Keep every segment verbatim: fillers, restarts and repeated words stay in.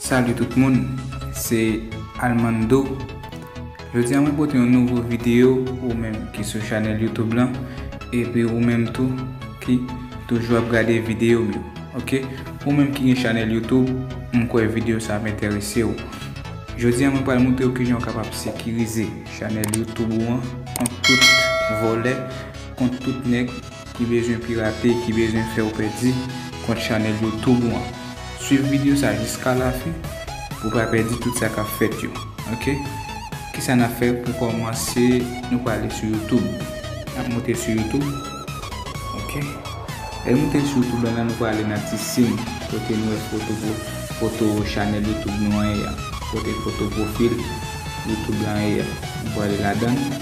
Salut tout moun, se Almando. Jodi a mwen pote yon nouvo videyo, ou menm ki sou chanèl YouTube lan, epi ou menm tou ki toujou ap gade videyo m yo. Ok? Ou menm ki gen chanèl YouTube, m kwè videyo sa ap enterese w. Jodi a mwen pral montre w kijan w kapab sekirize chanèl YouTube ou an kont tout vòlè, kont tout nèg ki bezwen pirate, ki bezwen fè w pèdi kont chanèl YouTube ou an. Swiv videyo sa jiska lafen pou w pa pèdi tout sa k ap fèt yo. Ok? Kisa n ap fè pou kòmanse? Nou prale sou YouTube. N ap monte sou YouTube. Ok? Lè n monte sou YouTube la, nou prale nan ti siy kote nou wè foto, foto chanèl YouTube nou an ye a. Kote foto pwofil YouTube lan ye a. Nou prale ladan l.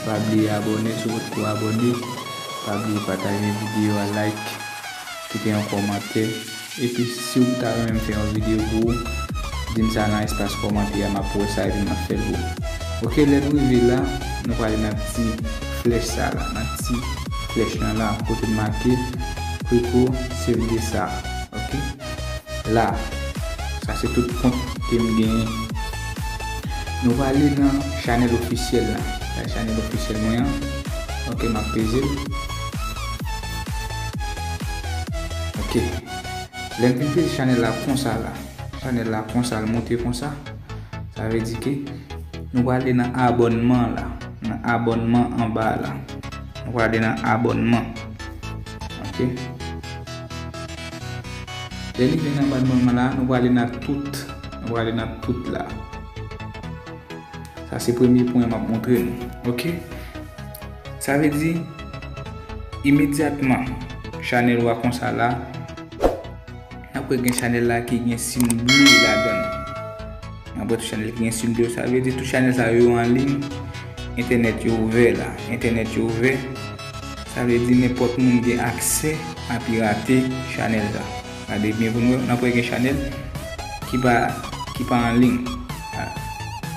Pa bliye abòne si w potko abòne. Pa bliye pataje videyo a, like, kite yon kòmantè. Epi si w ta renmen m fè yon videyo pou ou, di m sa nan espas kòmantè a, m ap wè sa epi m ap fè l pou ou. Ok, lè n rive la, nou prale nan ti flèch sa la, nan ti flèch lan la, kote m make Rico Save de sa. Ok? La, sa se tout kont ke m genyen. Nou prale nan chanèl ofisyèl la. Sa chanèl ofisyèl mwen an. Ok, m ap peze l. Ok. Lè m fin peze chanèl la konsa la. Chanèl la konsa, l monte konsa. Sa vle di ke nou prale nan abònman la. Nan abònman anba la. Nou prale nan abònman. Ok. Lè li vin anba nòmal la, nou prale nan tout. Nou prale nan tout la. Sa se premye pwen m ap montre nou. Ok? Sa vle di, imedyatman, chanèl ou a konsa la, n ap wè gen chanèl la ki gen siy ble ladan l. N ap wè tout chanèl ki gen siy ble, sa vle di tout chanèl sa yo an liy, entènèt yo ouvè la. Entènèt yo ouvè, sa vle di nenpòt moun gen aksè a pirate chanèl sa. Gade byen pou nou wè, n ap wè gen chanèl ki pa, ki pa an liy.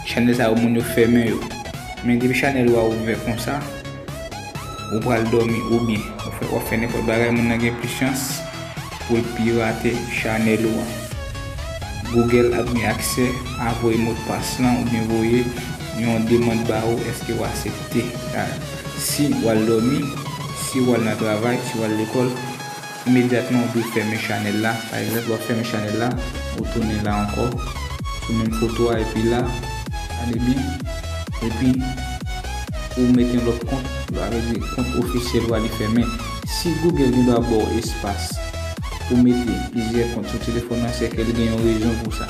Chanèl sa yo, moun yo fèmen yo. Men depi chanèl ou a ouvè konsa, ou pral dòmi oubyen w ap fè, w ap fè nenpòt bagay, moun nan gen plis chans pou l pirate chanèl ou an. Google ap gen aksè a voye modpas lan oubyen voye yon demann ba ou, èske w aksepte. Si w al dòmi, si w al nan travay, si w al lekòl, imedyatman ou dwe fèmen chanèl la. Pa egzanp, w ap fèmen chanèl la, ou tounen la ankò, sou menm foto a, epi la, gade byen, epi ou mete yon lòt kont, sa vle di kont ofisyèl ou a li fèmen. Si Google li ba w espas pou mete plizyè kont sou telefòn nan, se ke li gen yon rezon pou sa.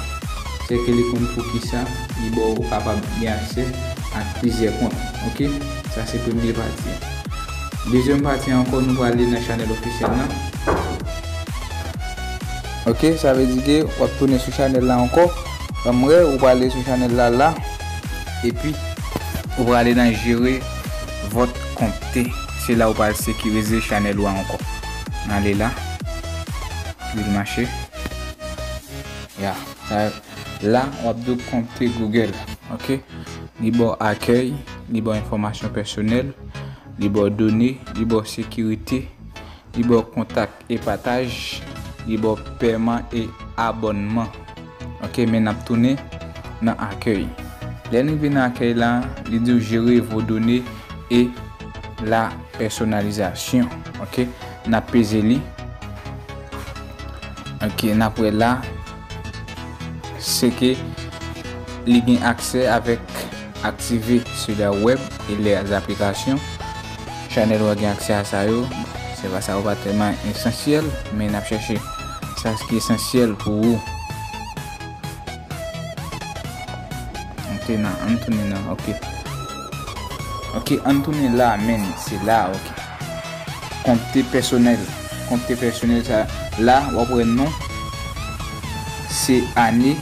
Se ke li konn poukisa li ba w kapab gen aksè ak plizyè kont. Ok? Sa se premye pati an. Dezyèm pati an ankò, nou prale nan chanèl ofisyèl lan. Ok, sa vle di ke w ap tounen sou chanèl la ankò. Ban m wè, ou prale sou chanèl la la. Epi, ou prale nan gérer votre compte. Se la ou pral sekirize chanèl ou a ankò. N ale la. Li mache. Ya, sa, la, w ap dwe konekte Google. Ok? Li ba w akèy, li ba w enfòmasyon pèsonèl, li ba w done, li ba w sekirite, li ba w kontak e pataj, li ba w pèman e abònman. Ok, men n ap tounen nan akèy. Lè n rive nan akèy la, li di w gérer vos données et la personnalisation. Ok, n ap peze li. Ok, n ap wè la, se ke li gen aksè avèk activer cela web et les applications. Chanèl ou a gen aksè a sa yo. Se pa sa yo pa tèlman esansyèl, men n ap chèche sa ki esansyèl pou ou. Ok, nan, ann tounen nan, ok. Ok, ann tounen la, men, se la, ok. Konte pèsonèl. Konte pèsonèl sa, la, w ap wè non. Se ane.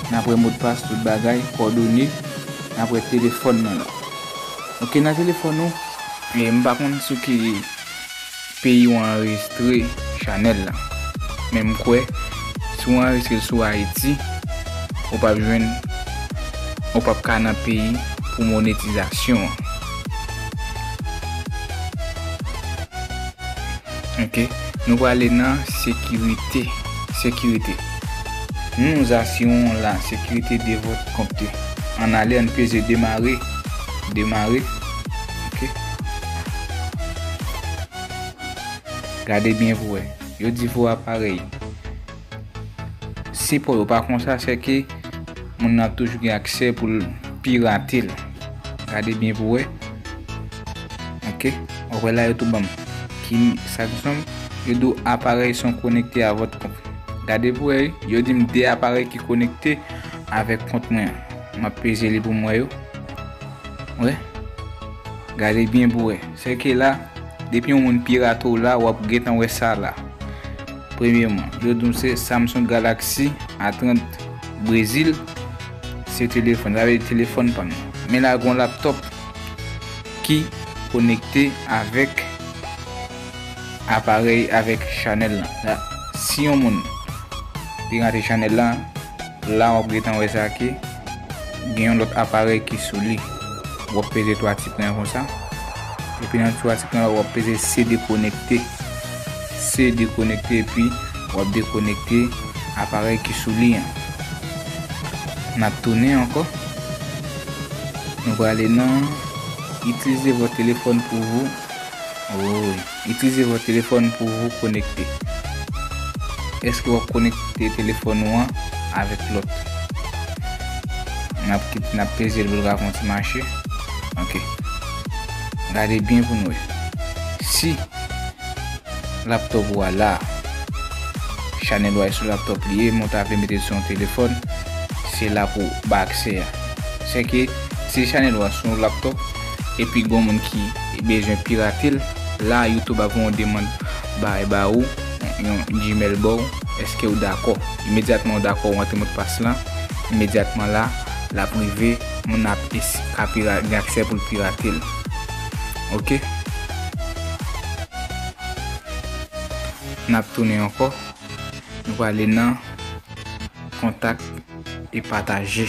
N ap wè modpas, tout bagay, kòdone. N ap wè telefòn nan la. Ok, nan telefòn ou, e m pa konn sou ki peyi w anrejistre chanèl la. Men m kwè, si w anrejistre l sou Ayiti, ou p ap jwenn, ou p ap ka nan peyi pou monetizasyon an. Ok, nou prale nan sekirite. Sekirite. Nous assurons la sécurité de votre compte. Ann ale, ann peze demare. Demare. Ok. Gade byen pou wè. Yo di vo aparèy. Se pa yo pa konsa, se ke moun nan ap toujou gen aksè pou l pirate l. Gade byen pou wè. Ok. Ou wè la yo tou ban m. Ki sa ki sanm? Yo di w aparèy son konekte a vòt konp. Gade pou wè, yo di m de aparèy ki konekte avèk kont mwen an. M ap peze li pou m wè yo. Wè. Gade byen pou wè. Se ke la, depi yon moun pirate w la, w ap gentan wè sa la. Premyèman, yo di m se Samsung Galaxy A trant Brezil. Se telefòn, sa vle di telefòn pa m. Men la, gen yon laptop ki konekte avèk aparèy, avèk chanèl lan. La, si yon moun pirate chanèl lan, la w ap gentan wè sa ke gen yon lòt aparèy ki sou li. W ap peze twa ti pwen konsa. Epi nan twa ti pwen la, w ap peze se dekonekte. Se dekonekte, epi w ap dekonekte aparèy ki sou li an. N ap tounen ankò. Nou prale nan Utilisez votre téléphone pour vous. Wi. Utilisez votre téléphone pour vous connecter. Èske w ap konekte telefòn ou an avèk lòt? N ap kit, n ap peze l pou l ka fè yon ti mache. Ok. Gade byen pou nou wè. Si laptop ou a la, chanèl ou a sou laptop li ye, men w ta vle mete l sou yon telefòn, se la pou w ba aksè a. Se ke si chanèl ou a sou yon laptop, epi gon moun ki bezwen pirate l, la YouTube ap voye yon demann bay ba ou, yon Gmail ba w, èske w dakò? Imedyatman w dakò, w antre modpas lan, imedyatman la, l ap rive, moun ap esi-, ka pira-, gen aksè pou l pirate l. Ok? N ap tounen ankò. Nou prale nan kontak e pataje.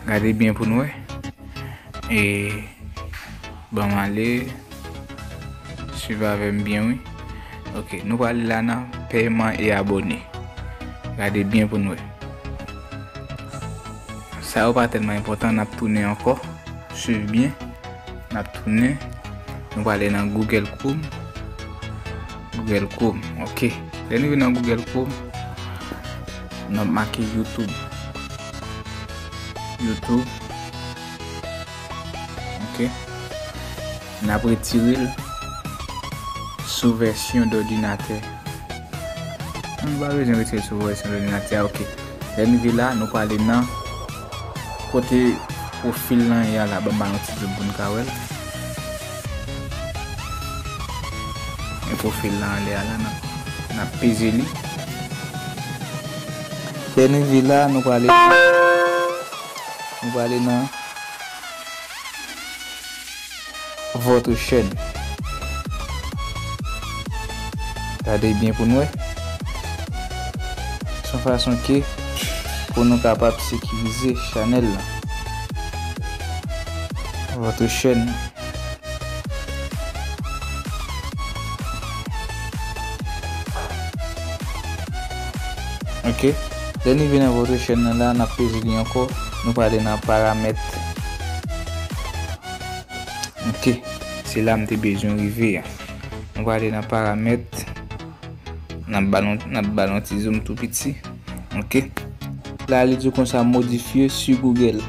Gade byen pou nou wè. E ban m ale. Swiv avè m byen, wi. Ok, nou prale la nan pèman e abòne. Gade byen pou nou wè. Sa yo pa tèlman enpòtan, n ap tounen ankò. Swiv byen. N ap tounen. Nou prale nan Google Chrome. Google Chrome, ok. Lè nou vin nan Google Chrome, n ap make YouTube. YouTube. Ok. N ap retire l sou vèsyon dòdinatè. Nou pa bezwen retire sou vèsyon dòdinatè a, ok. Lè n rive la, nou prale nan kote pwofil lan ye a la, ban m ba nou ti zoom pou n ka wè l. Men pwofil lan anlè a la, n ap, n ap peze li. Lè n rive la, nou prale, nou prale nan votre chaîne. Gade byen pou n wè. Se yon fason ke pou nou kapab sekirize chanèl lan. Votre chaîne. Ok. Lè n rive nan votre chaîne nan la, n ap peze li ankò. Nou prale nan paramèt. Ok. Se la m te bezwen rive a. Nou prale nan paramèt. N ap ba l, n ap ba l yon ti zoom tou piti. Ok. La, li di konsa, modifier sur Google.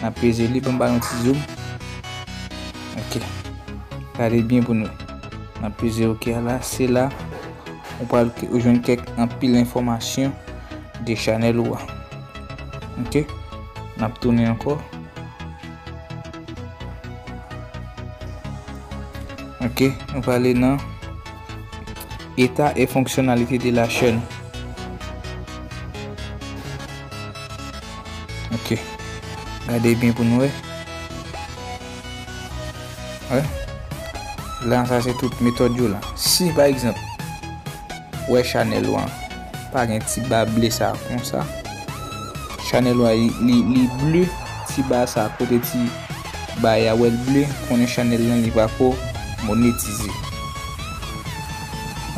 N ap peze li, ban m ba l yon ti zoom. Ok. Gade byen pou nou. N ap peze ok a la. Se la ou pral ke-, ou jwenn kèk anpil enfòmasyon de chanèl ou a. Ok. N ap tounen ankò. Ok, nou prale nan état et fonctionnalité de la chaîne. Ok. Gade byen pou nou wè. Wè. La, sa se tout metòd yo la. Si, pa egzanp, wè chanèl ou an pa gen ti ba ble sa konsa. Chanèl ou an, li, li, li ble, ti ba sa kote ti ba a wè l ble, konnen chanèl lan li pa ko monetize.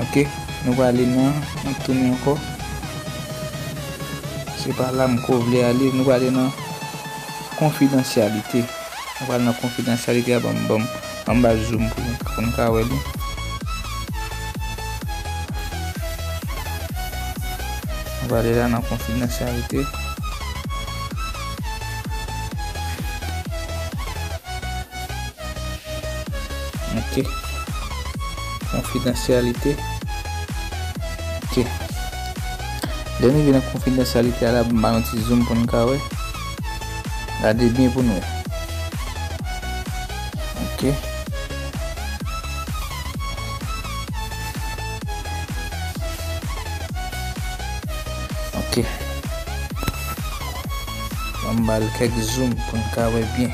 Ok, nou prale nan, n ap tounen ankò. Se pa la m ko vle ale, nou prale nan konfidansyalite. Nou prale nan konfidansyalite a, ban m, ban m, ban m ba zoom pou, pou n ka wè li. Nou prale la nan konfidansyalite. Ok. Konfidansyalite. Ok. Lè n rive nan konfidansyalite a la, ban m ba yon ti zoom pou n ka wè. Gade byen pou n wè. Ok. Ok. Ban m ba l kèk zoom pou n ka wè byen.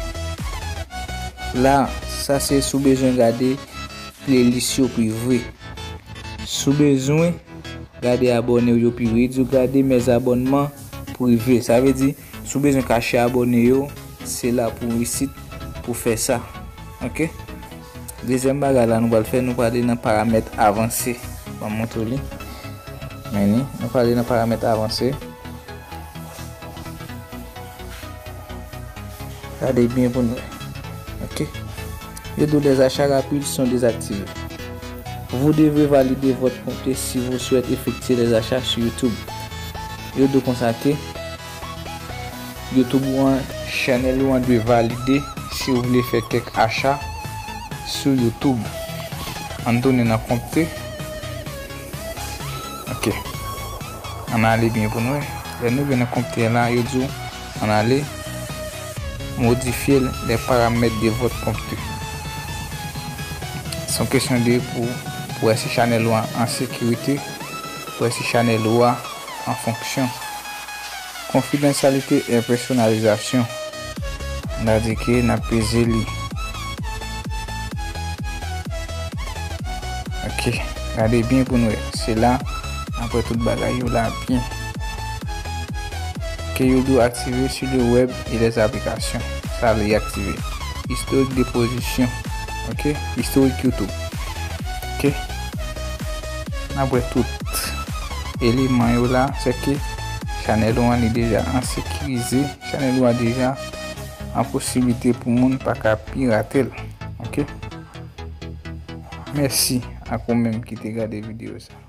La, sa se si w bezwen gade playlist yo prive. Si w bezwen gade abòne w yo prive, di w gade mes abonnements privés. Sa vle di, si w bezwen kache abòne yo, se la pou w isit pou fè sa. Ok? Dezyèm bagay la nou pral fè, nou prale nan paramèt avanse. Ban m montre w li. Men ni, nou prale nan paramèt avanse. Gade byen pou n wè. Ok. Yo di w les achats rapides sont désactivés. Vous devrez valider votre compte si vous souhaitez effectuer les achats sur YouTube. Yo di w konsa ke YouTube ou an, chanèl ou an dwe valide si w vle fè kèk acha sou YouTube. Ann tounen nan konpte. Ok. Ann ale byen pou n wè. Lè nou vin nan konpte la, yo di w ann ale modifye les paramètres de votre compte. Se yon kesyon de pou, pou wè si chanèl ou an an sekirite, pou wè si chanèl ou an an fonksyon. Konfidansyalite e pèsonalizasyon. N a di ke n ap peze li. Ok, gade byen pou n wè. Se la, n ap wè tout bagay yo la byen. Ke yo dwe aktive sur le web et les applications. Sa li aktive. Historique de position. Ok, historique YouTube. Ok. N ap wè tout eleman yo la, se ke chanèl ou an li deja an sekirize, chanèl ou an deja an posiblite pou moun pa ka pirate l. Ok. Mèsi ak ou menm ki te gade videyo sa.